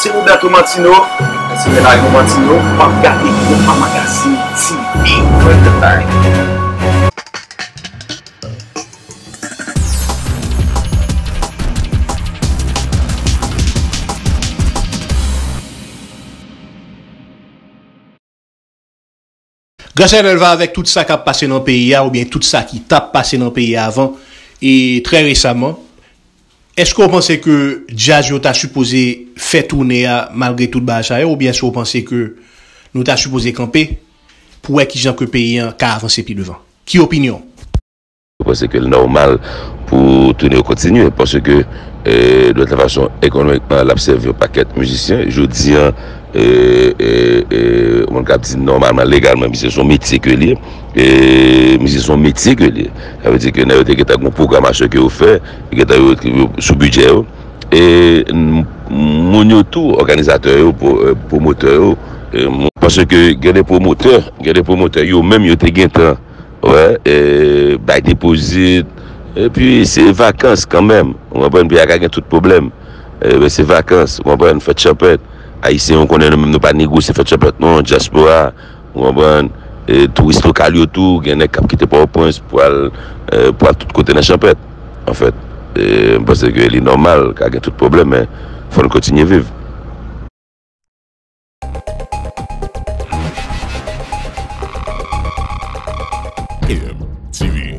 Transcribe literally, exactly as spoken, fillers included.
Se Roberto Martino, se Renato Martino, w ap gade Konpa Magazine T V. Enjoy the time. Gras Etènèl va avèk tout sa k ap pase nan peyi a oubyen tout sa ki t ap pase nan peyi a avan e trè resaman. Èske w panse ke djaz yo ta sipoze fè toune a malgre tout bagay sa yo oubyen èske w panse ke nou ta sipoze kanpe pou wè kijan ke peyi an ka avanse pi devan? Ki opinyon w? Mwen panse ke l nòmal pou toune yo kontinye paske de tout fason ekonomikman l ap sèvi yon pakèt mizisyen. Jodi an, moun k ap di nòmalman, legalman, mizisyen se yon metye ke l ye. Mizisyen se yon metye ke l ye. Sa vle di ke nèg yo te gentan gen yon pwogramasyon ke yo fè, gentan yo sou bidjè yo. E moun yo tou, òganizatè yo, pwomotè yo, paske gen de pwomotè, gen de pwomotè yo menm yo te gentan wè, bay depozit. Epi se vakans kanmenm, ou konprann, peyi a ka gen tout pwoblèm. Men se vakans, ou konprann, fèt chanpèt. Ayisyen, ou konnen, nou menm nou pa negosye fèt chanpèt non, dyaspora, ou konprann, touris lokal yo tou, gen nèg k ap kite Pòtoprens pou al pou al tout kote nan chanpèt. Anfèt, m panse ke li nòmal ka gen tout pwoblèm, men fò n kontinye viv. M T V.